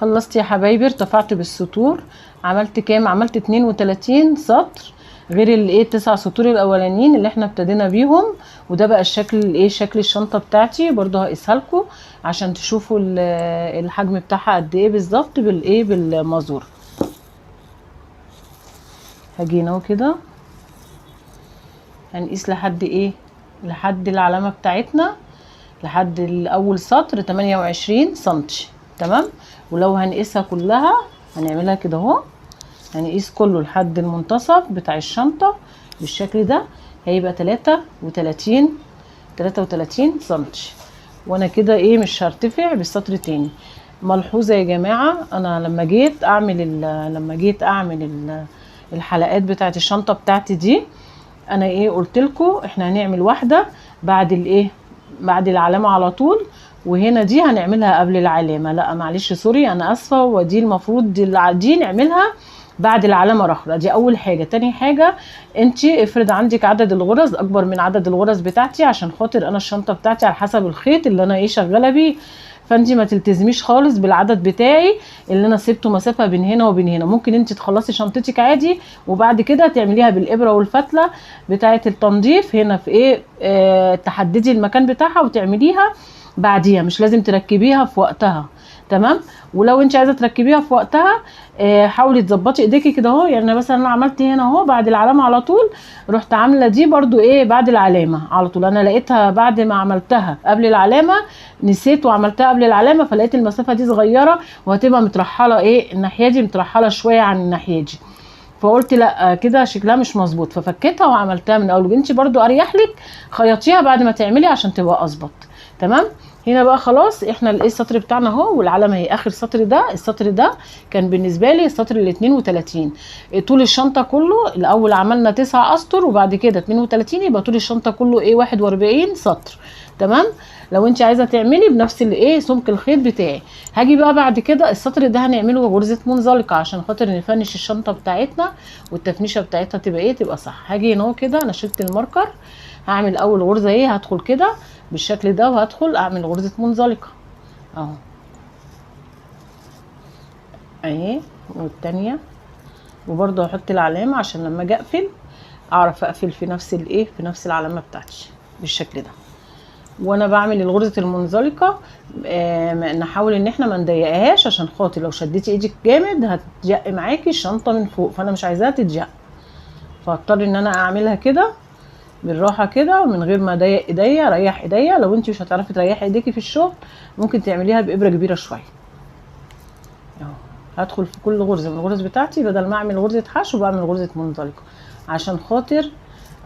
خلصت يا حبايبي، ارتفعت بالسطور، عملت كام؟ عملت 32 سطر غير الايه 9 سطور الاولانيين اللي احنا ابتدينا بيهم. وده بقى الشكل الايه، شكل الشنطة بتاعتي. برضو هقيسها لكم عشان تشوفوا الحجم بتاعها قد ايه بالظبط بالايه بالمازور. هاجي هنا كده هنقيس لحد ايه، لحد العلامة بتاعتنا، لحد الاول سطر 28 سنتي. تمام. ولو هنقيسها كلها هنعملها كده اهو، هنقيس كله لحد المنتصف بتاع الشنطة بالشكل ده، هيبقى 33 سنتي. وانا كده ايه مش هرتفع بالسطر تاني. ملحوظة يا جماعة، انا لما جيت اعمل الحلقات بتاعت الشنطة بتاعتي دي، انا ايه قلت لكم احنا هنعمل واحدة بعد الايه، بعد العلامة على طول، وهنا دي هنعملها قبل العلامة. لا معلش sorry انا اسفة، ودي المفروض دي نعملها بعد العلامة الاخرى. دي اول حاجة. تاني حاجة، انتي افرض عندك عدد الغرز اكبر من عدد الغرز بتاعتي، عشان خاطر انا الشنطة بتاعتي على حسب الخيط اللي انا ايه شغالة بيه، فانتي ما تلتزميش خالص بالعدد بتاعي اللي انا سبته مسافة بين هنا وبين هنا. ممكن انتي تخلصي شنطتك عادي وبعد كده تعمليها بالابره والفتله بتاعه التنظيف هنا في ايه، تحددي المكان بتاعها وتعمليها بعديها، مش لازم تركبيها في وقتها. تمام. ولو انت عايزه تركبيها في وقتها حاولي تظبطي ايديكي كده اهو. يعني مثلا انا عملت هنا اهو بعد العلامة على طول، رحت عامله دي برضو ايه بعد العلامة على طول. انا لقيتها بعد ما عملتها قبل العلامة، نسيت وعملتها قبل العلامة، فلقيت المسافة دي صغيرة وهتبقى مترحله ايه الناحية دي، مترحله شوية عن الناحية دي، فقلت لا كده شكلها مش مظبوط، ففكيتها وعملتها من اول. انت برضو اريح لك خيطيها بعد ما تعملي عشان تبقى اظبط. تمام. هنا بقى خلاص احنا الايه السطر بتاعنا اهو، والعلامة هي اخر سطر. ده السطر ده كان بالنسبة لي السطر ال 32. طول الشنطة كله الاول عملنا 9 اسطر وبعد كده 32، يبقى طول الشنطة كله ايه 41 سطر. تمام. لو انت عايزه تعملي بنفس الايه سمك الخيط بتاعي. هاجي بقى بعد كده السطر ده هنعمله غرزه منزلقه عشان خاطر نفنش الشنطة بتاعتنا والتفنيشه بتاعتها تبقى ايه، تبقى صح. هاجي هنا اهو كده، انا شلت الماركر، هعمل اول غرزه ايه، هدخل كده بالشكل ده وهدخل اعمل غرزه منزلقه اهو اهي، والتانية، وبرده هحط العلامة عشان لما اجي اقفل اعرف اقفل في نفس الايه، في نفس العلامة بتاعتي بالشكل ده. وانا بعمل الغرزه المنزلقه نحاول ان احنا ما نضيقهاش عشان خاطر لو شديتي ايدك جامد هتتجق معاكي الشنطة من فوق، فانا مش عايزاها تتجق، فاضطر ان انا اعملها كده بالراحة كده من غير ما اضيق ايديا، اريح ايديا. لو انت مش هتعرفي تريحي ايديكي في الشغل ممكن تعمليها بابره كبيرة شوية اهو. هدخل في كل غرزه من الغرز بتاعتي، بدل ما اعمل غرزه حشو بعمل غرزه منزلقه عشان خاطر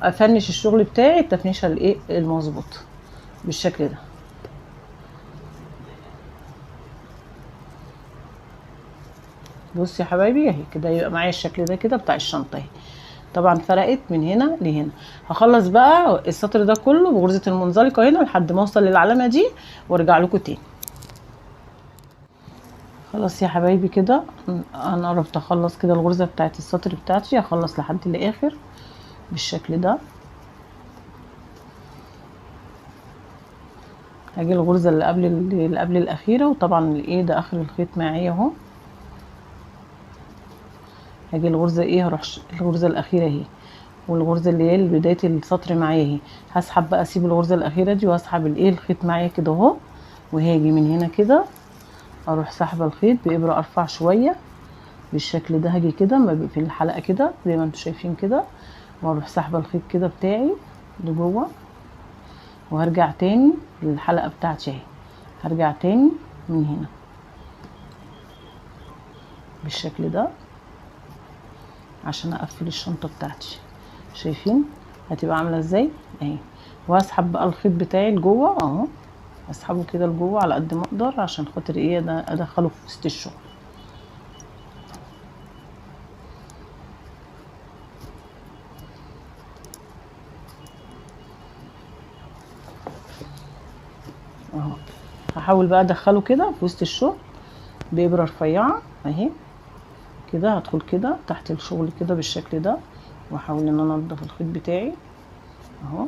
افنش الشغل بتاعي التفنيشه الايه المظبوط بالشكل ده. بصي يا حبايبي اهي كده يبقى معايا الشكل ده كده بتاع الشنطة اهي. طبعا فرقت من هنا لهنا. هخلص بقى السطر ده كله بغرزه المنزلقه هنا لحد ما اوصل للعلامة دي وارجع لكم تاني. خلاص يا حبايبي كده انا قربت اخلص كده الغرزه بتاعت السطر بتاعتي، هخلص لحد الاخر بالشكل ده. هاجي الغرزه اللي قبل اللي قبل الاخيرة، وطبعا الايه ده اخر الخيط معايا اهو. هاجي الغرزه ايه، هروح الغرزه الاخيرة اهي، والغرزه اللي هي بداية السطر معايا اهي. هسحب بقى، اسيب الغرزه الاخيرة دي واسحب الايه الخيط معايا كده اهو، وهاجي من هنا كده اروح سحبه الخيط بابره ارفع شوية بالشكل ده. هاجي كده في الحلقة كده زي ما انتم شايفين كده، واروح سحبه الخيط كده بتاعي لجوه، وهرجع تاني للحلقة بتاعتي اهي. هرجع تاني من هنا بالشكل ده عشان اقفل الشنطة بتاعتي. شايفين هتبقى عامله ازاي اهي. وهسحب بقى الخيط بتاعي لجوه اهو، اسحبه كده لجوه على قد ما اقدر عشان خاطر ايه ده ادخله في وسط الشغل. اهو هحاول بقى ادخله كده في وسط الشغل بابره رفيعة اهي كده. هدخل كده تحت الشغل كده بالشكل ده، واحاول ان انا انضف الخيط بتاعي اهو.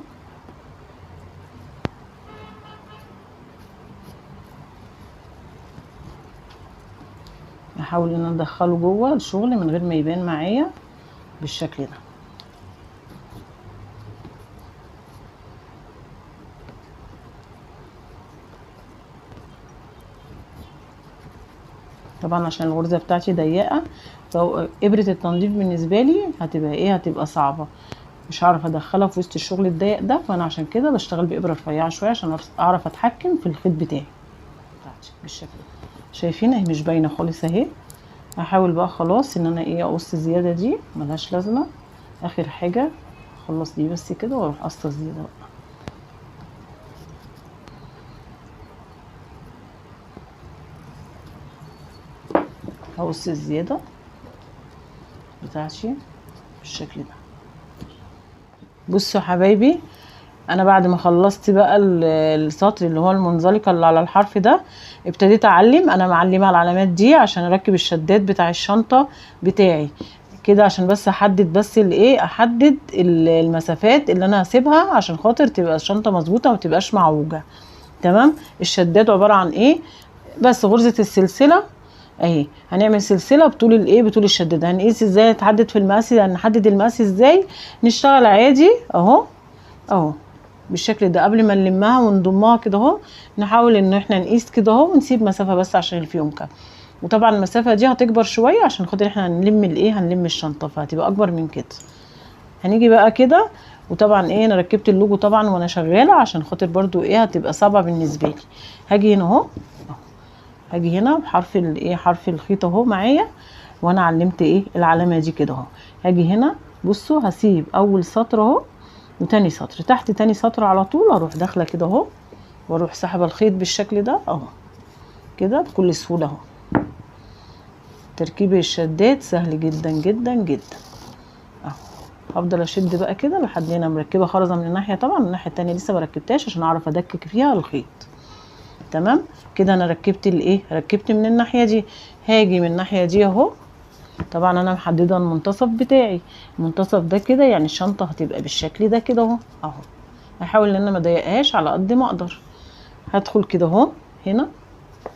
هحاول ان انا ادخله جوه الشغل من غير ما يبان معايا بالشكل ده. طبعا عشان الغرزه بتاعتي ضيقه، فابره التنظيف بالنسبة لي هتبقى ايه، هتبقى صعبة، مش هعرف ادخلها في وسط الشغل الضيق ده، فانا عشان كده بشتغل بابره رفيعة شوية عشان اعرف اتحكم في الخيط بتاعي بالشكل ده. شايفين اهي مش باينة خالص اهي. هحاول بقى خلاص ان انا ايه اقص الزيادة دي ملهاش لازمه. اخر حاجة اخلص دي بس كده واروح قصة الزيادة بقى. هقص الزيادة بتاعتي بالشكل ده. بصوا يا حبايبي، انا بعد ما خلصت بقى السطر اللي هو المنزلقه اللي على الحرف ده، ابتديت اعلم. انا معلمه العلامات دي عشان اركب الشداد بتاع الشنطة بتاعي كده، عشان بس احدد بس الايه، احدد المسافات اللي انا هسيبها عشان خاطر تبقى الشنطة مظبوطة وما تبقاش معوجة. تمام. الشداد عبارة عن ايه؟ بس غرزه السلسلة اهي، هنعمل سلسلة بطول الايه، بطول الشداد. هنقيس ازاي، نتحدد في المقاس، هنحدد المقاس ازاي، نشتغل عادي اهو اهو بالشكل ده. قبل ما نلمها ونضمها كده اهو، نحاول ان احنا نقيس كده اهو ونسيب مسافة بس عشان الفيونكه. وطبعا المسافة دي هتكبر شوية عشان خاطر احنا هنلم الايه، هنلم الشنطة، فهتبقى اكبر من كده. هنيجي بقى كده، وطبعا ايه انا ركبت اللوجو طبعا وانا شغالة عشان خاطر برضو ايه هتبقى صعبة بالنسبة لي. هاجي هنا اهو، هاجي هنا بحرف الايه، حرف الخيط اهو معايا، وانا علمت ايه العلامة دي كده اهو. هاجي هنا بصوا، هسيب اول سطر اهو وتاني سطر تحت تاني سطر على طول، اروح داخله كده اهو واروح سحبه الخيط بالشكل ده اهو كده بكل سهولة اهو. تركيب الشداد سهل جدا جدا جدا اهو. هفضل اشد بقى كده لحد هنا. مركبة خرزة من الناحية، طبعا من الناحية التانية لسه مركبتهاش عشان اعرف ادكك فيها الخيط. تمام كده انا ركبت الايه، ركبت من الناحية دي. هاجي من الناحية دي اهو، طبعا انا محددة المنتصف بتاعي، المنتصف ده كده يعني الشنطة هتبقى بالشكل ده كده اهو اهو. هحاول ان انا ما اضايقهاش على قد ما اقدر. هدخل كده اهو هنا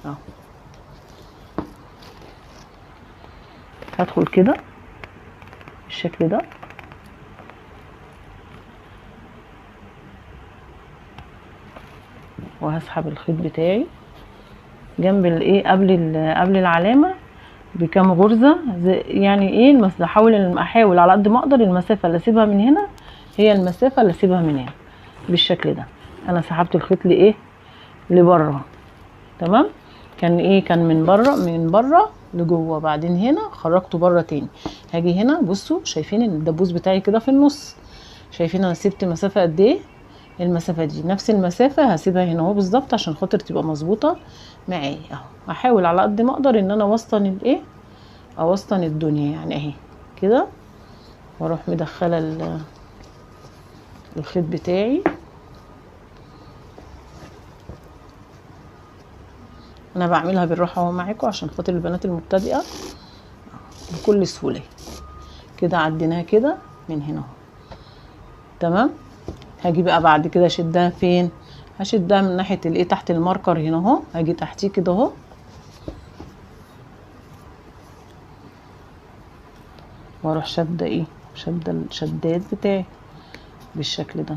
اهو، هدخل كده بالشكل ده، وهسحب الخيط بتاعي جنب الايه قبل العلامة بكام غرزه، يعني ايه احاول على قد ما اقدر المسافة اللي اسيبها من هنا هي المسافة اللي اسيبها من هنا بالشكل ده. انا سحبت الخيط لايه، لبره. تمام. كان ايه، كان من بره، من بره لجوه، بعدين هنا خرجته بره تاني. هاجي هنا بصوا، شايفين ان الدبوس بتاعي كده في النص، شايفين انا سبت مسافة قد ايه؟ المسافة دي نفس المسافة هسيبها هنا اهو بالظبط عشان خاطر تبقى مظبوطة معايا اهو. هحاول على قد ما اقدر ان انا اوسطن الايه، اوسطن الدنيا يعني اهي كده، واروح مدخله الخيط بتاعي. انا بعملها بالراحة اهو معاكم عشان خاطر البنات المبتدئه بكل سهولة كده. عديناها كده من هنا اهو. تمام. هاجي بقى بعد كده اشدها فين؟ هشدها من ناحية الايه، تحت الماركر هنا اهو. هاجي تحتيه كده اهو، واروح شاده ايه، شاده الشداد بتاعي بالشكل ده.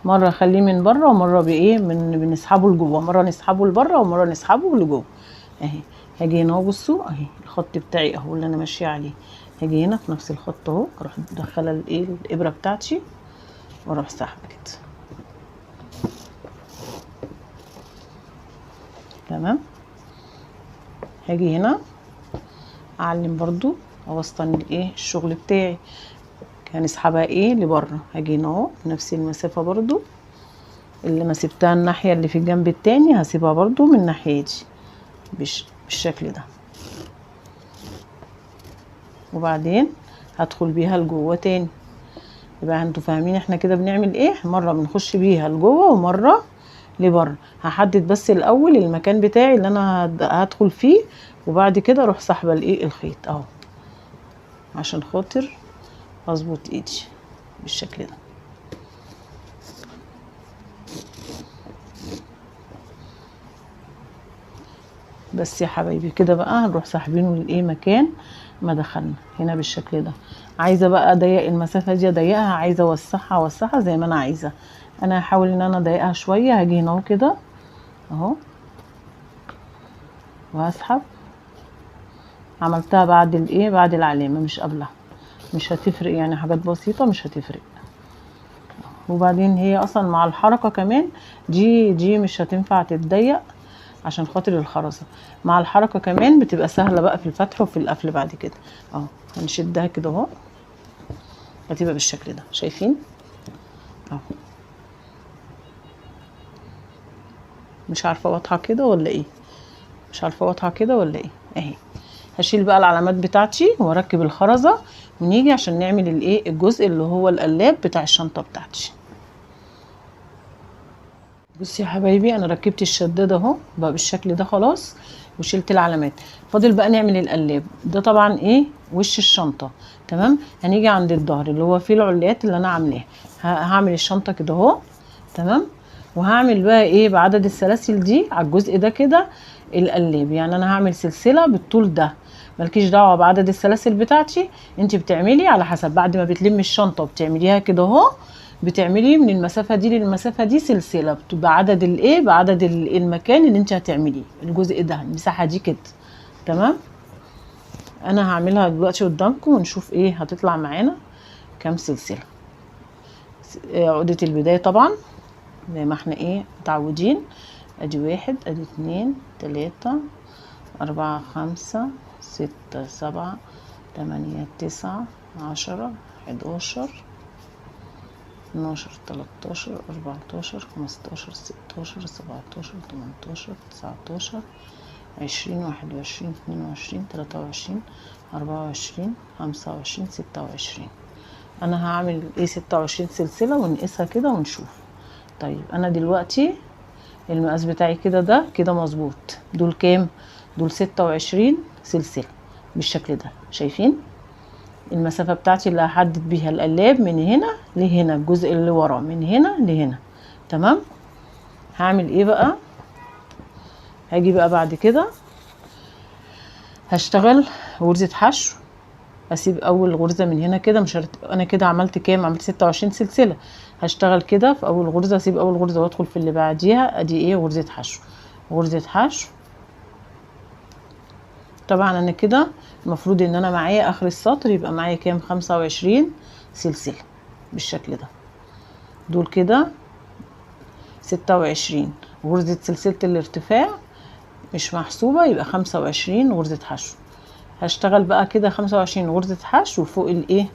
مرة اخليه من بره ومرة بايه من بنسحبه لجوه، مرة نسحبه لبره ومرة نسحبه لجوه اهي. هاجي هنا اهو، بصوا اهي الخط بتاعي اهو اللي انا ماشية عليه. هاجي هنا في نفس الخط اهو، اروح مدخله الايه الابره بتاعتي واروح سحبه كده. تمام. هاجي هنا اعلم برضو اوسطن الايه الشغل بتاعي، هنسحبها ايه لبره. هاجي هنا اهو في نفس المسافة برضو اللي ما سبتها الناحية اللي في الجنب التاني، هسيبها برضو من الناحية دي بالشكل ده، وبعدين هدخل بيها لجوه تاني. يبقى انتوا فاهمين احنا كده بنعمل ايه، مرة بنخش بيها لجوه ومرة لبره. هحدد بس الاول المكان بتاعي اللي انا هدخل فيه، وبعد كده اروح سحبه الايه الخيط اهو عشان خاطر اظبط ايدي بالشكل ده. بس يا حبايبي كده بقى هنروح ساحبينه للايه مكان ما دخلنا هنا بالشكل ده. عايزه بقى اضيق المسافة دي اضيقها، عايزه اوسعها اوسعها زي ما انا عايزه. انا هحاول ان انا اضيقها شوية، هاجي هنا اهو كده اهو وهسحب. عملتها بعد الايه بعد العلامة مش قبلها، مش هتفرق يعني، حاجات بسيطة مش هتفرق. وبعدين هي اصلا مع الحركة كمان دي مش هتنفع تتضيق عشان خاطر الخرزه، مع الحركة كمان بتبقى سهلة بقى في الفتح وفي القفل بعد كده اهو. هنشدها كده اهو، هتبقى بالشكل ده، شايفين اهو. مش عارفه واضحة كده ولا ايه، مش عارفه واضحة كده ولا ايه اهي. هشيل بقى العلامات بتاعتي واركب الخرزه ونيجي عشان نعمل الايه الجزء اللي هو القلاب بتاع الشنطة بتاعتي. بصي يا حبايبي انا ركبت الشداده اهو بقى بالشكل ده خلاص، وشلت العلامات. فاضل بقى نعمل القلاب ده طبعا ايه وش الشنطة. تمام، هنيجي عند الظهر اللي هو فيه العليات اللي انا عاملاها، هعمل الشنطة كده اهو. تمام، وهعمل بقى ايه بعدد السلاسل دي على الجزء ده كده القلاب. يعني انا هعمل سلسلة بالطول ده، مالكيش دعوه بعدد السلاسل بتاعتي، انت بتعملي على حسب. بعد ما بتلمي الشنطة وبتعمليها كده اهو، بتعملي من المسافة دي للمسافه دي سلسلة بعدد الايه بعدد المكان اللي انت هتعمليه الجزء ده المساحة دي كده. تمام، انا هعملها دلوقتي قدامكم ونشوف ايه هتطلع معانا كام سلسلة. عقده البداية طبعا زي ما احنا ايه متعودين، ادي 1 ادي 2 3 4 5 6 7 8 9 10 11 12 13 14 15 16 17 18 19 20 21 22 23 24 25 26. انا هعمل ايه 26 سلسلة ونقيسها كده ونشوف. طيب انا دلوقتي المقاس بتاعي كده ده كده مظبوط، دول كام؟ دول 26 سلسلة بالشكل ده. شايفين المسافة بتاعتي اللي هحدد بيها القلاب من هنا لهنا، الجزء اللي ورا من هنا لهنا. تمام، هعمل ايه بقى؟ هاجي بقى بعد كده هشتغل غرزة حشو، اسيب اول غرزة من هنا كده، مش انا كده عملت كام؟ عملت 26 سلسلة. هشتغل كده في اول غرزة، اسيب اول غرزة وادخل في اللي بعديها، ادي ايه غرزة حشو، غرزة حشو. طبعا انا كده المفروض ان انا معايا اخر السطر يبقى معايا كام؟ 25 سلسلة بالشكل ده. دول كده 26 غرزة سلسلة الارتفاع مش محسوبة، يبقى 25 غرزة حشو. هشتغل بقى كده 25 غرزة حشو فوق الايه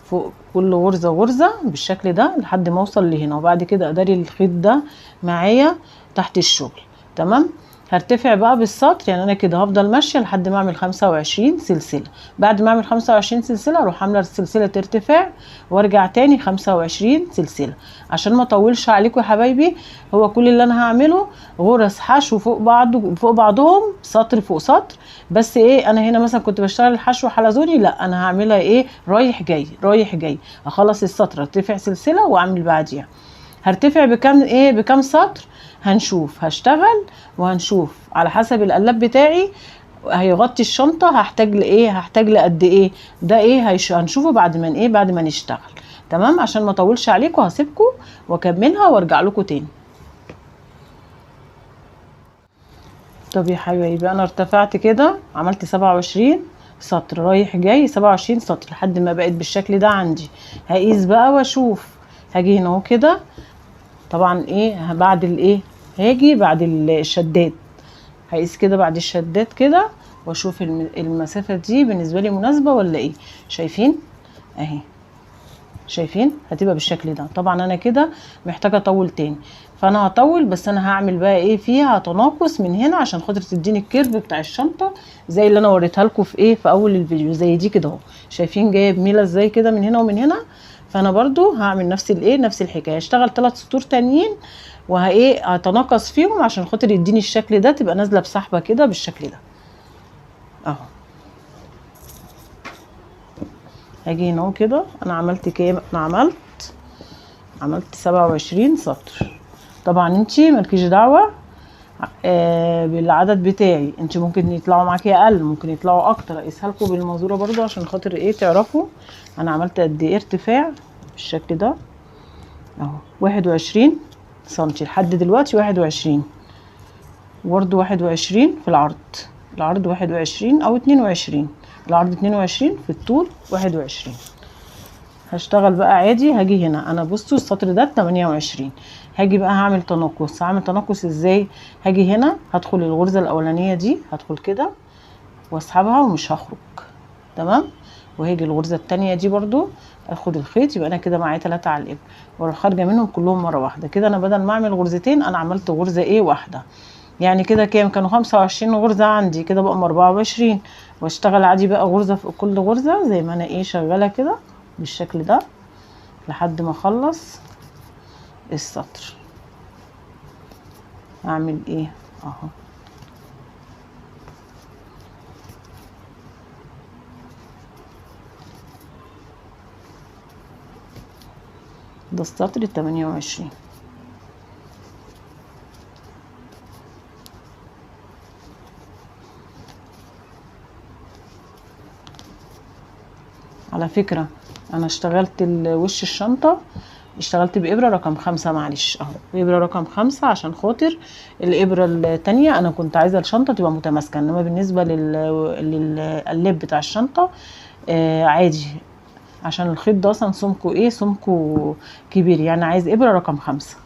فوق كل غرزة غرزة بالشكل ده لحد ما اوصل لهنا، وبعد كده اداري الخيط ده معايا تحت الشغل. تمام، هرتفع بقى بالسطر، يعني انا كده هفضل ماشية لحد ما اعمل 25 سلسلة. بعد ما اعمل 25 سلسلة اروح عامله سلسلة ارتفاع وارجع تاني 25 سلسلة. عشان ما اطولش عليكم يا حبايبي، هو كل اللي انا هعمله غرز حشو فوق بعض فوق بعضهم، سطر فوق سطر. بس ايه، انا هنا مثلا كنت بشتغل الحشو حلزوني، لا انا هعملها ايه رايح جاي رايح جاي، اخلص السطر ارتفع سلسلة واعمل بعديها. هرتفع بكام ايه بكام سطر هنشوف، هشتغل وهنشوف على حسب القلاب بتاعي هيغطي الشنطة هحتاج لايه، هحتاج لقد ايه، ده ايه هنشوفه بعد ما ايه بعد ما نشتغل. تمام، عشان ما اطولش عليكم هسيبكم واكملها وارجع لكم تاني. طب يا حبايبي انا ارتفعت كده، عملت 27 سطر رايح جاي، 27 سطر لحد ما بقت بالشكل ده عندي. هقيس بقى واشوف، هاجي هنا اهو كده، طبعا ايه بعد الايه هاجي بعد الشداد، هقيس كده بعد الشداد كده واشوف المسافة دي بالنسبة لي مناسبة ولا ايه. شايفين اهي، شايفين هتبقى بالشكل ده. طبعا انا كده محتاجه اطول تاني، فانا هطول، بس انا هعمل بقى ايه فيها تناقص من هنا عشان خاطر تديني ال curve بتاع الشنطة زي اللي انا وريتها لكم في ايه في اول الفيديو، زي دي كده اهو. شايفين جاية بميله ازاي كده من هنا ومن هنا. فانا برضو هعمل نفس الايه نفس الحكاية، هشتغل 3 سطور تانيين وها ايه هتناقص فيهم عشان خاطر يديني الشكل ده، تبقى نازله بسحبه كده بالشكل ده اهو. هاجي هنا اهو كده، انا عملت كام؟ انا عملت 27 سطر. طبعا انتي مالكيش دعوه بالعدد بتاعي. انت ممكن يطلعوا معاكي اقل، ممكن يطلعوا اكتر. اقيسها لكم بالمزوره برضو عشان خاطر ايه تعرفوا انا عملت قد ايه ارتفاع بالشكل ده اهو، 21 سنتي لحد دلوقتي، 21، وبرضو 21 في العرض، العرض 21 او 22، العرض 22 في الطول 21. هشتغل بقى عادي. هاجي هنا انا بصوا السطر ده 28، هاجي بقى هعمل تناقص. هعمل تناقص ازاي؟ هاجي هنا هدخل الغرزه الاولانية دي، هدخل كده واسحبها ومش هخرج، تمام. وهاجي الغرزه الثانية دي برضو اخد الخيط، يبقى انا كده معايا 3 على الابره، واروح خارجه منهم كلهم مرة واحدة كده. انا بدل ما اعمل غرزتين انا عملت غرزه ايه واحدة، يعني كده كام؟ كانوا 25 غرزه عندي، كده بقى 24. واشتغل عادي بقى غرزه في كل غرزه زي ما انا ايه شغالة كده بالشكل ده لحد ما اخلص السطر. اعمل ايه اهو، ده السطر 28. على فكرة انا اشتغلت وش الشنطة، اشتغلت بإبرة رقم 5، معلش اهو بإبرة رقم 5 عشان خاطر الإبرة التانية انا كنت عايزة الشنطة تبقى متماسكة، انما بالنسبة للقلب بتاع الشنطة عادي، عشان الخيط ده اصلا سمكة ايه، سمكة كبير، يعني عايز إبرة رقم 5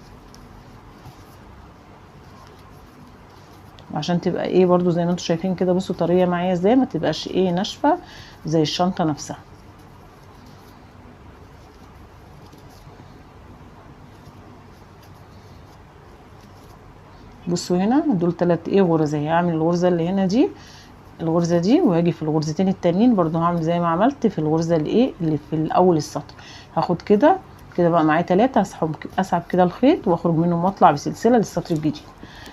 عشان تبقى ايه برضو زي ما انتم شايفين كده. بصوا طرية معايا ازاي، ما تبقاش ايه ناشفة زي الشنطة نفسها. بصوا هنا دول 3 ايه غرز اهي. هعمل الغرزه اللي هنا دي، الغرزه دي، وهاجي في الغرزتين التانيين برضو هعمل زي ما عملت في الغرزه اللي ايه اللي في الاول السطر. هاخد كده كده بقى معايا 3، اسحب كده الخيط واخرج منه واطلع بسلسلة للسطر الجديد.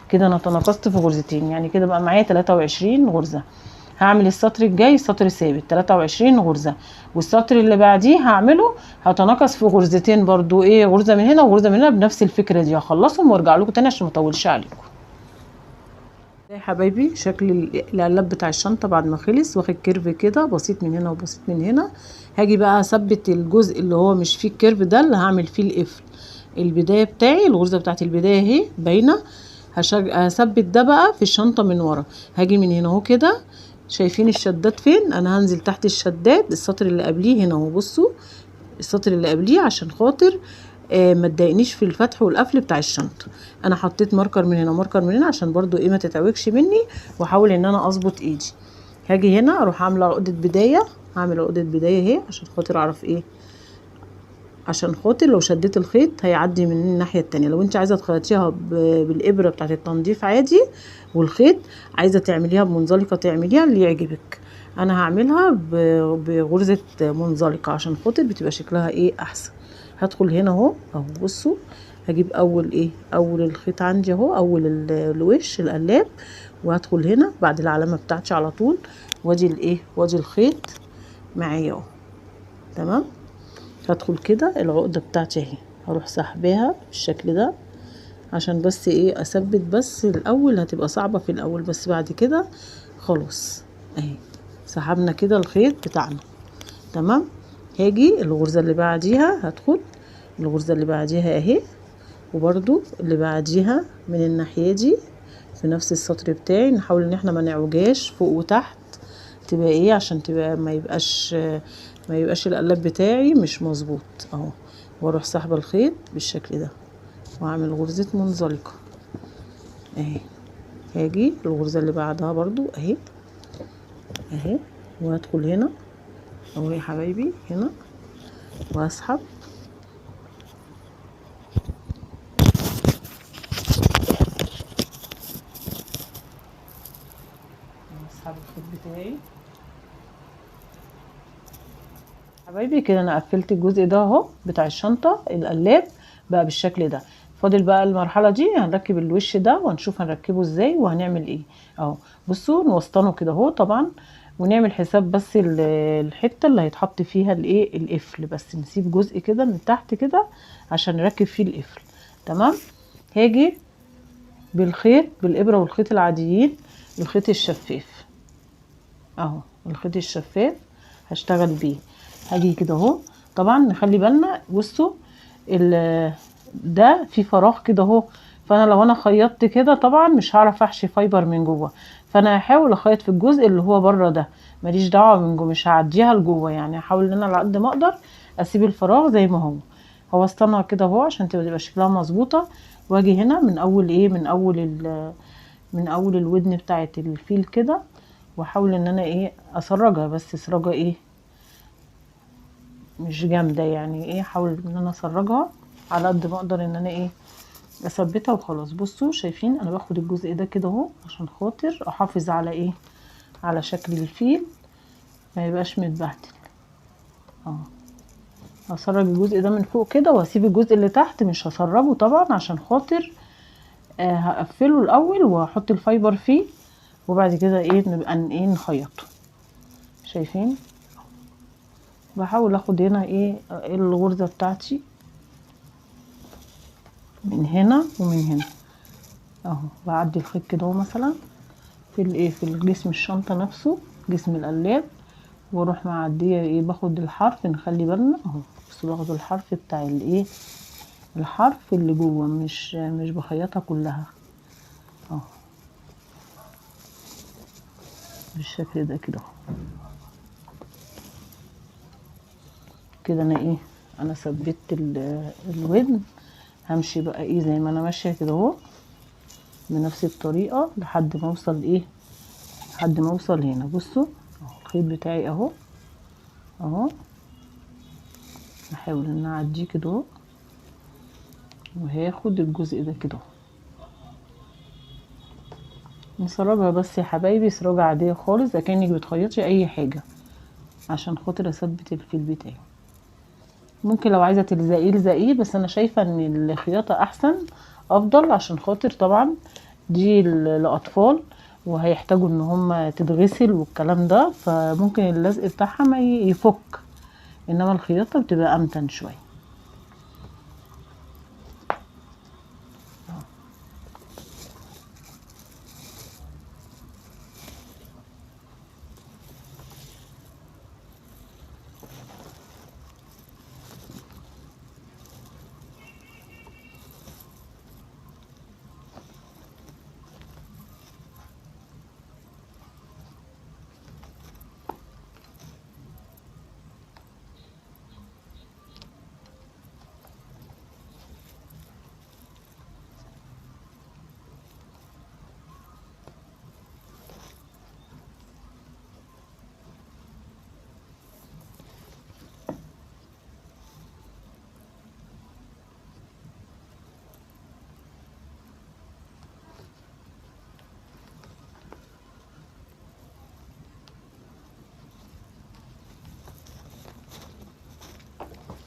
كده انا تناقصت في غرزتين، يعني كده بقى معايا 23 غرزه. هعمل السطر الجاي سطر ثابت 23 غرزه، والسطر اللي بعديه هعمله هتناقص في غرزتين برضو ايه، غرزه من هنا وغرزه من هنا بنفس الفكرة دي. هخلصهم وارجع لكم تاني عشان ما اطولش عليكم. يا حبايبي شكل القلاب بتاع الشنطة بعد ما خلص، واخد curve كده بسيط من هنا وبسيط من هنا. هاجي بقى اثبت الجزء اللي هو مش فيه ال curve ده اللي هعمل فيه القفل. البداية بتاعي الغرزه بتاعت البداية اهي باينة، هثبت ده بقى في الشنطة من ورا. هاجي من هنا اهو كده، شايفين الشداد فين؟ انا هنزل تحت الشداد السطر اللي قبليه هنا اهو، بصوا السطر اللي قبليه عشان خاطر ما تضايقنيش في الفتح والقفل بتاع الشنطة. انا حطيت marker من هنا marker من هنا عشان برضو ايه ما تتعوجش مني، واحاول ان انا اظبط ايدي. هاجي هنا اروح عامله عقده بداية، هعمل عقده بداية اهي عشان خاطر اعرف ايه، عشان خاطر لو شديت الخيط هيعدي من الناحية التانية. لو انت عايزه تخيطيها بالابره بتاعه التنظيف عادي، والخيط عايزه تعمليها بمنزلقه تعمليها اللي يعجبك. انا هعملها بغرزه منزلقه عشان خاطر بتبقى شكلها ايه احسن. هدخل هنا اهو اهو، بصوا هجيب اول ايه، اول الخيط عندي اهو، اول الوش القلاب، وهدخل هنا بعد العلامة بتاعتي على طول، وادي الايه، وادي الخيط معايا اهو، تمام. هدخل كده العقدة بتاعتي اهي، هروح سحباها بالشكل ده عشان بس ايه اثبت بس الاول، هتبقى صعبة في الاول بس بعد كده خلاص اهي سحبنا كده الخيط بتاعنا، تمام. هاجي الغرزه اللي بعديها، هدخل الغرزه اللي بعديها اهي، وبرده اللي بعديها من الناحية دي في نفس السطر بتاعي. نحاول ان احنا ما نعوجاش فوق وتحت، تبقى ايه عشان تبقى ما يبقاش القلاب بتاعي مش مظبوط اهو. واروح سحبه الخيط بالشكل ده واعمل غرزه منزلقه اهي. هاجي الغرزه اللي بعدها برضو اهي اهي، وهدخل هنا اهو يا حبايبي هنا واسحب الخيط بتاعي حبايبي. كده انا قفلت الجزء ده اهو بتاع الشنطة القلاب بقى بالشكل ده. فاضل بقى المرحلة دي هنركب الوش ده وهنشوف هنركبه ازاي وهنعمل ايه اهو. بصوا نوسطنه كده اهو طبعا، ونعمل حساب بس الحتة اللي هيتحط فيها الايه القفل، بس نسيب جزء كده من تحت كده عشان نركب فيه القفل، تمام. هاجي بالخيط، بالابره والخيط العاديين، الخيط الشفاف اهو، الخيط الشفاف هشتغل بيه. هاجي كده اهو، طبعا نخلي بالنا، بصوا ده في فراغ كده اهو، فانا لو انا خيطت كده طبعا مش هعرف احشي fiber من جوه، فانا هحاول اخيط في الجزء اللي هو بره ده، ماليش دعوه من جوه، مش هعديها لجوه، يعني هحاول ان انا على قد ما اقدر اسيب الفراغ زي ما هو. هوصلها كده اهو عشان تبقى شكلها مظبوطة، واجي هنا من اول ايه، من اول الودن بتاعه الفيل كده، واحاول ان انا ايه اسرجها، بس سرجه ايه مش جامدة، يعني ايه احاول ان انا اسرجها على قد ما اقدر ان انا ايه اثبتها وخلاص. بصوا شايفين انا باخد الجزء ده كده اهو عشان خاطر احافظ على ايه، على شكل الفيل ما يبقاش متبهدل اهو. هسرج الجزء ده من فوق كده، وهسيب الجزء اللي تحت مش هسرجه طبعا عشان خاطر هقفله الاول واحط ال fiber فيه، وبعد كده ايه نبقى ايه نخيطه. شايفين بحاول اخد هنا ايه الغرزة بتاعتي من هنا ومن هنا اهو، بعدي الخيط كده اهو مثلا في الايه في الجسم الشنطة نفسه، جسم القلاب، واروح معدية ايه باخد الحرف، نخلي بالنا اهو، بس باخد الحرف بتاع الايه الحرف اللي جوه، مش بخيطها كلها اهو بالشكل ده كده اهو. كده انا ايه انا ثبت الودن. همشي بقى ايه زي ما انا ماشية كده اهو بنفس الطريقة لحد ما اوصل ايه، لحد ما اوصل هنا. بصوا الخيط بتاعي اهو اهو، هحاول ان انا اعديه كده اهو، وهاخد الجزء ده كده اهو. نسرجها بس يا حبايبي سراجه عادية خالص، اكنك بتخيطي اي حاجة، عشان خاطر اثبت الفيل بتاعي. ممكن لو عايزه تلزقيه لزقيه، بس انا شايفه ان الخياطة احسن افضل، عشان خاطر طبعا دي الاطفال وهيحتاجوا ان هم تتغسل والكلام ده، فممكن اللزق بتاعها ما يفك، انما الخياطة بتبقى امتن شوية.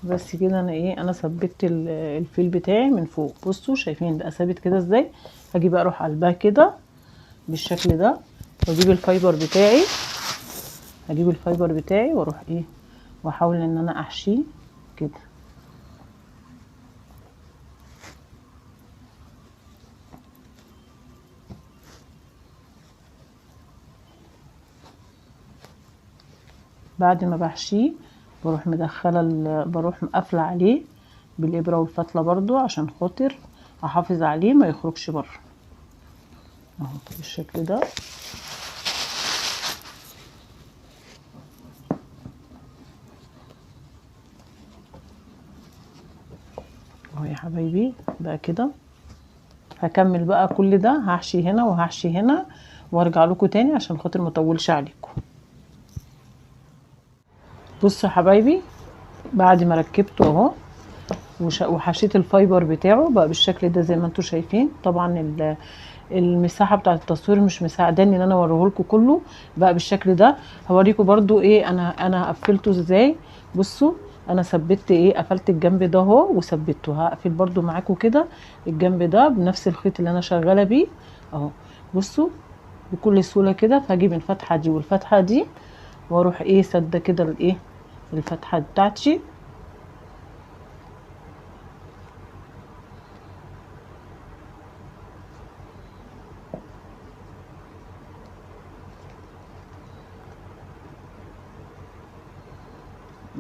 بس كده انا ايه انا ثبت الفيل بتاعي من فوق. بصوا شايفين بقى ثابت كده ازاي. هاجي بقى اروح قلبها كده بالشكل ده، واجيب ال fiber بتاعي، هجيب ال fiber بتاعي واروح ايه واحاول ان انا احشيه كده. بعد ما بحشيه بروح مدخله بروح مقفلة عليه بالابره والفتله برضو عشان خاطر احافظ عليه ما يخرجش بره اهو بالشكل ده. اهو يا حبايبي بقى كده. هكمل بقى كل ده، هحشي هنا وهحشي هنا وارجع لكم تاني عشان خاطر ما اطولش عليكم. بصوا يا حبايبي بعد ما ركبته اهو وحشيت ال fiber بتاعه بقى بالشكل ده زي ما انتم شايفين. طبعا المساحة بتاعه التصوير مش مساعداني ان انا اوريه لكم كله بقى بالشكل ده. هوريكم برضو ايه انا قفلته ازاي. بصوا انا ثبت ايه، قفلت الجنب ده اهو وثبته. هقفل برضو معاكم كده الجنب ده بنفس الخيط اللي انا شغالة بيه اهو. بصوا بكل سهولة كده. فهجيب الفتحة دي والفتحة دي واروح ايه سده كده الايه الفتحة بتاعتي.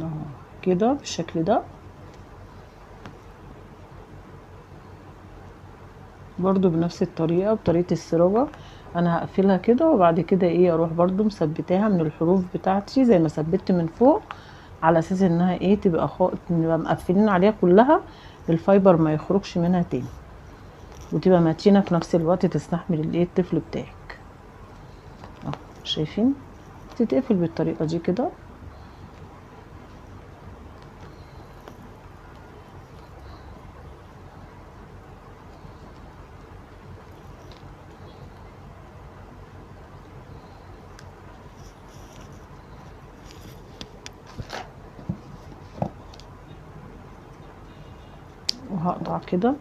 اهو كده بالشكل ده. برضو بنفس الطريقة بطريقة السراجة انا هقفلها كده، وبعد كده ايه اروح برضو مثبتاها من الحروف بتاعتي زي ما ثبتت من فوق، على اساس انها ايه تبقى نبقى مقفلين عليها كلها، الفايبر ما يخرجش منها تاني، وتبقى متينة في نفس الوقت تستحمل الايه الطفل بتاعك اهو. شايفين تتقفل بالطريقة دي كده. وهقطع كده،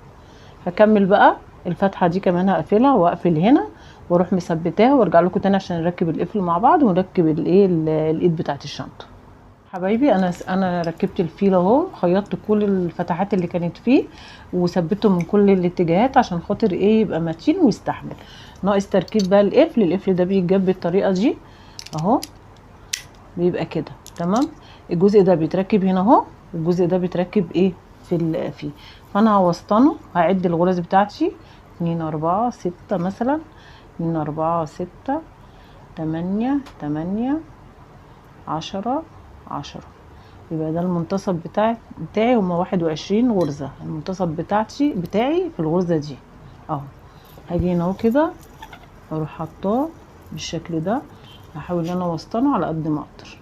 هكمل بقى الفتحة دي كمان هقفلها واقفل هنا واروح مثبتاها وارجع لكم تاني عشان نركب القفل مع بعض ونركب الايه الايد بتاعت الشنطة. حبايبي انا ركبت الفيل اهو، خيطت كل الفتحات اللي كانت فيه وثبته من كل الاتجاهات عشان خاطر ايه يبقى متين ويستحمل. ناقص تركيب بقى القفل. القفل ده بيتجاب بالطريقة دي اهو، بيبقى كده تمام. الجزء ده بيتركب هنا اهو، والجزء ده بيتركب ايه في فيه. فانا هوسطنه، هعد الغرز بتاعتي 2 4 6 مثلا، 2 4 6 8 8 10 10، يبقى ده المنتصف بتاعي هما 21 غرزة. المنتصف بتاعي في الغرزة دي اهو. هاجي هنا اهو كده اروح حطاه بالشكل ده، هحاول ان انا اوسطنه على قد ما اقدر،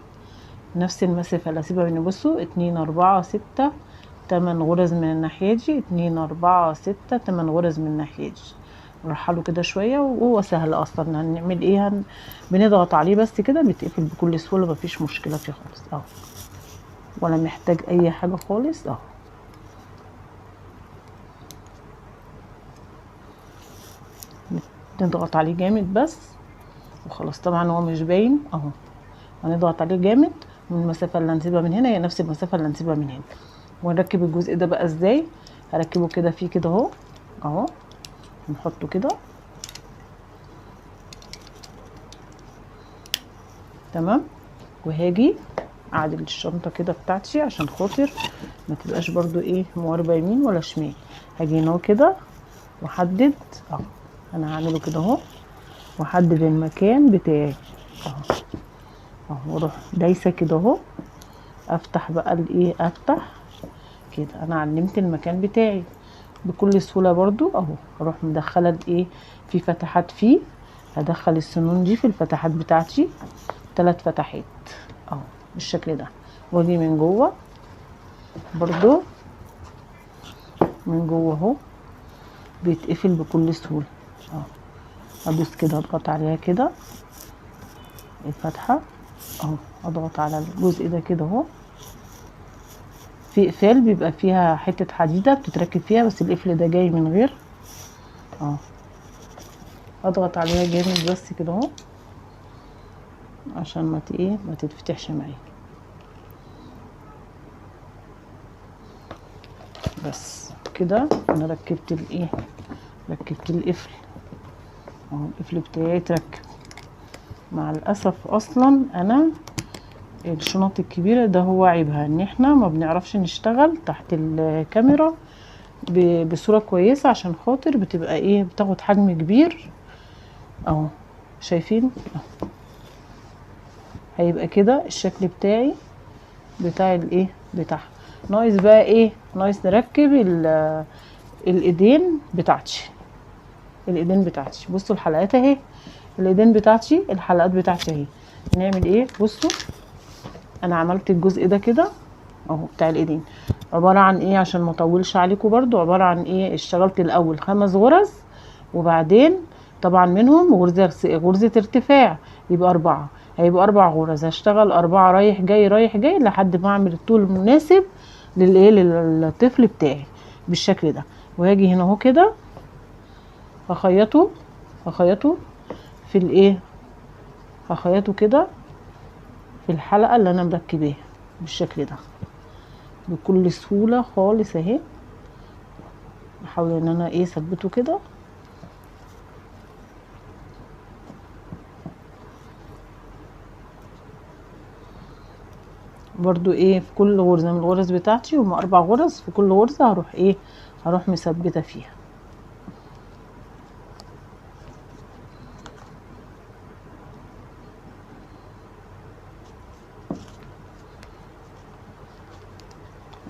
نفس المسافة اللي هسيبها بين، بصوا 2 4 6 8 غرز من الناحية دي، 2 4 6 8 غرز من الناحية دي. نرحله كده شوية وهو سهل اصلا. هنعمل ايه؟ بنضغط عليه بس كده بيتقفل بكل سهولة، مفيش مشكلة فيه خالص اهو، ولا محتاج اي حاجة خالص اهو. نضغط عليه جامد بس وخلاص. طبعا هو مش باين اهو، هنضغط عليه جامد، والمسافة اللي هنسيبها من هنا هي نفس المسافة اللي هنسيبها من هنا. ونركب الجزء ده بقى ازاي؟ هركبه كده فيه كده اهو اهو، نحطه كده تمام. وهاجي اعدل الشنطة كده بتاعتي عشان خاطر ما تبقاش برضو ايه مواربه يمين ولا شمال. هاجي هنا كده واحدد اهو، انا هعمله كده اهو، واحدد المكان بتاعي اهو اهو، واروح دايسه كده اهو، افتح بقى الايه، افتح كده. انا علمت المكان بتاعي بكل سهولة برضو اهو. اروح مدخله الايه في فتحات فيه، هدخل السنون دي في الفتحات بتاعتي، 3 فتحات اهو بالشكل ده. واجي من جوه برضو، من جوه اهو بيتقفل بكل سهولة اهو. ادوس كده، اضغط عليها كده الفتحة اهو، اضغط على الجزء ده كده اهو. في اقفال بيبقى فيها حتة حديده بتتركب فيها، بس القفل ده جاي من غير اهو. اضغط عليها جامد بس كده اهو عشان ما ايه ما تتفتحش معايا. بس كده انا ركبت الايه، ركبت القفل اهو. القفل بتاعي اتركب. مع الاسف اصلا انا الشنط الكبيرة ده هو عيبها ان احنا ما بنعرفش نشتغل تحت الكاميرا بصورة كويسة، عشان خاطر بتبقى ايه بتاخد حجم كبير اهو. شايفين اهو، هيبقى كده الشكل بتاعي بتاع الايه بتاعها. ناقص بقى ايه؟ ناقص نركب الايدين بتاعتي. الايدين بتاعتي بصوا الحلقات اهي، الايدين بتاعتي الحلقات بتاعتي اهي. نعمل ايه؟ بصوا انا عملت الجزء ده كده اهو بتاع الايدين، عبارة عن ايه عشان ما اطولش عليكم برضو، عبارة عن ايه؟ اشتغلت الاول 5 غرز، وبعدين طبعا منهم غرزه ارتفاع، يبقى 4، هيبقى 4 غرز. هشتغل 4 رايح جاي رايح جاي لحد ما اعمل الطول المناسب للايه للطفل بتاعي بالشكل ده. وهاجي هنا اهو كده هخيطه، هخيطه في الايه، هخيطه كده في الحلقة اللي انا مركباها بالشكل ده بكل سهولة خالص اهي. احاول ان انا ايه اثبته كده. برضو ايه في كل غرزة من الغرز بتاعتي، هما 4 غرز، في كل غرزة هروح ايه، هروح مثبتة فيها.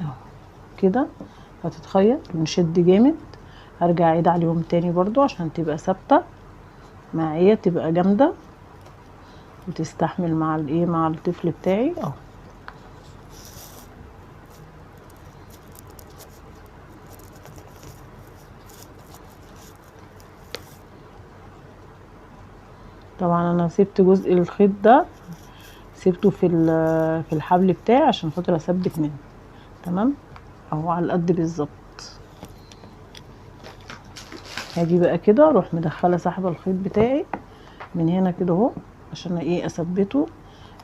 اهو كده هتتخيط ونشد جامد. هرجع اعيد عليهم تاني برضو عشان تبقى ثابتة معايا، تبقى جامدة وتستحمل مع الايه، مع الطفل بتاعي اهو. طبعا انا سبت جزء الخيط ده، سبته في الحبل بتاعي عشان خاطر اثبت منه. تمام اهو على القد بالظبط. هاجي بقى كده اروح مدخله سحبه الخيط بتاعي من هنا كده اهو، عشان ايه، اثبته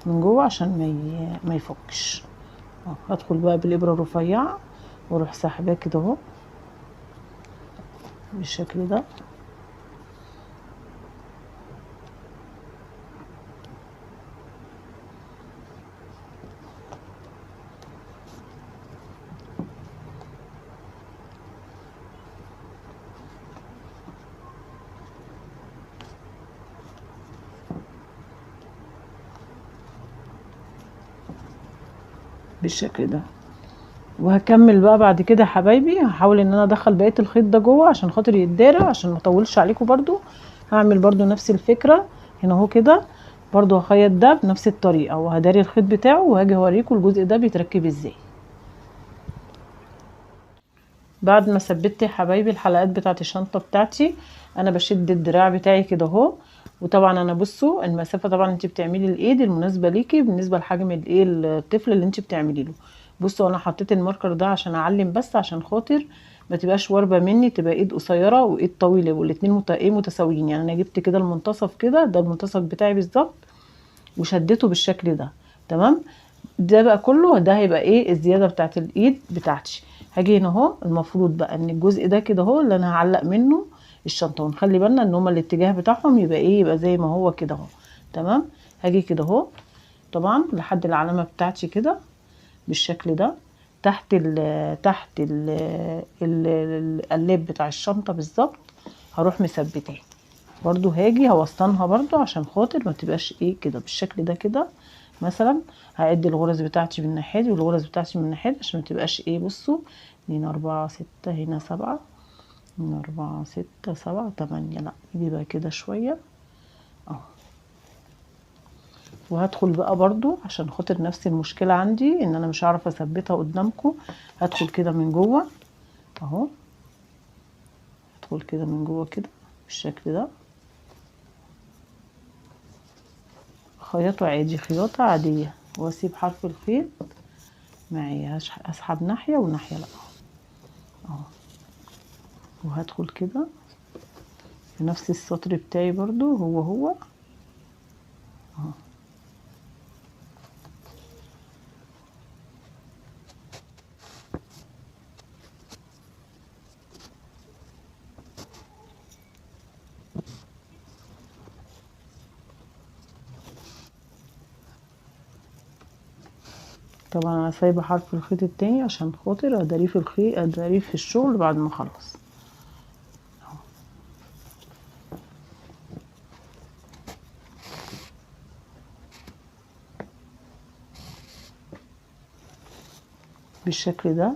من جوه عشان ما يفكش. اهو هدخل بقى بالابره الرفيعة واروح سحباه كده اهو بالشكل ده. بالشكل ده. وهكمل بقى بعد كده يا حبايبي، هحاول ان انا ادخل بقية الخيط ده جوه عشان خاطر يتدارى، عشان ما اطولش عليكم. برضو هعمل برضو نفس الفكرة هنا اهو كده، برضو هخيط ده بنفس الطريقة وهداري الخيط بتاعه، وهاجي اوريكم الجزء ده بيتركب ازاي. بعد ما ثبتت يا حبايبي الحلقات بتاعه الشنطة بتاعتي، انا بشد الدراع بتاعي كده اهو. وطبعا انا بصوا المسافة، طبعا انت بتعملي الايد المناسبة ليكي بالنسبة لحجم الايه الطفل اللي انت بتعملي له. بصوا انا حطيت الماركر ده عشان اعلم بس، عشان خاطر ما تبقاش واربه مني، تبقى ايد قصيرة وايد طويلة والاتنين ايه متساويين. يعني انا جبت كده المنتصف كده، ده المنتصف بتاعي بالظبط، وشدته بالشكل ده. تمام ده بقى كله ده هيبقى ايه الزيادة بتاعت الايد بتاعتي. هاجي هنا اهو، المفروض بقى ان الجزء ده كده اهو اللي انا هعلق منه الشنطة، ونخلي بالنا ان هما الاتجاه بتاعهم يبقى ايه، يبقى زي ما هو كده اهو. تمام هاجي كده اهو طبعا لحد العلامة بتاعتي كده بالشكل ده، تحت ال تحت ال القلاب بتاع الشنطة بالظبط. هروح مثبتاه برضو، هاجي هوصلها برضو عشان خاطر ما تبقاش ايه كده بالشكل ده كده. مثلا هعد الغرز بتاعتي من الناحية دي والغرز بتاعتي من الناحية دي عشان ما تبقاش ايه. بصوا 2 4 6 هنا 7، 2 4 6 7 8، لا يبقى كده شوية اهو. وهدخل بقى برضو عشان خاطر نفس المشكلة عندي ان انا مش هعرف اثبتها قدامكم، هدخل كده من جوه اهو، هدخل كده من جوه كده بالشكل ده، خياطة عادي، خياطة عادية، واسيب حرف الخيط معايا، اسحب ناحية وناحية لا اهو. وهدخل كده في نفس السطر بتاعي برضو هو هو اهو. طبعا انا سايبه حرف الخيط التاني عشان خاطر ادارية في الخيط، ادارية في الشغل بعد ما اخلص. بالشكل ده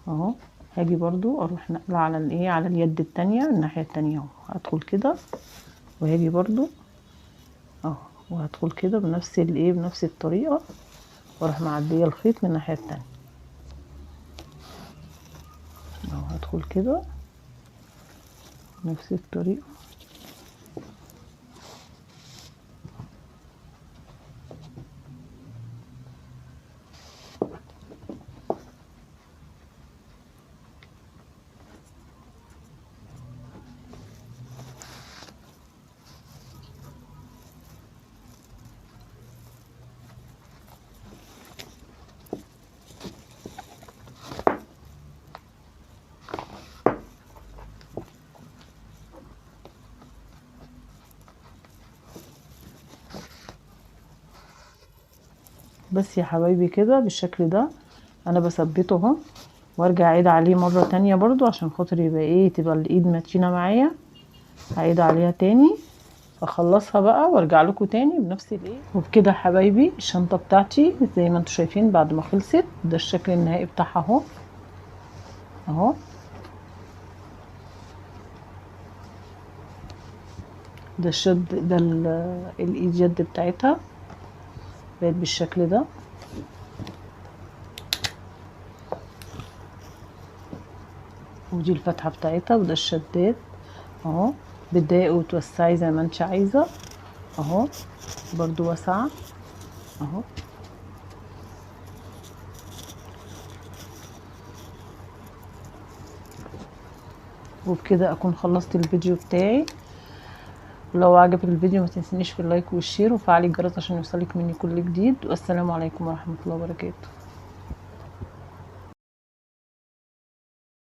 اهو. هاجي برضو اروح نقله على الايه، على اليد التانية الناحية التانية اهو، هدخل كده وهاجي برضو اهو، وهدخل كده بنفس الايه، بنفس الطريقة، واروح معدية الخيط من الناحية التانية اهو، هدخل كده بنفس الطريقة. بس يا حبايبي كده بالشكل ده انا بثبته اهو، وارجع اعيد عليه مرة تانية برضو عشان خاطر يبقى ايه، تبقى الايد متينة معايا. هعيد عليها تاني، اخلصها بقى وارجع لكم تاني بنفس الايه. وبكده يا حبايبي الشنطة بتاعتي زي ما انتم شايفين بعد ما خلصت، ده الشكل النهائي بتاعها اهو اهو. ده الشد، ده الايد يد بتاعتها بقت بالشكل ده. ودي الفتحة بتاعتها، وده الشداد اهو، بتضايق وتوسعي زي ما انت عايزه اهو، برضو واسعة اهو. وبكده اكون خلصت الفيديو بتاعي. ولو عجبك الفيديو ما تنسينيش في ال like وال share وفعلي الجرس عشان يوصلك مني كل جديد. والسلام عليكم ورحمة الله وبركاته.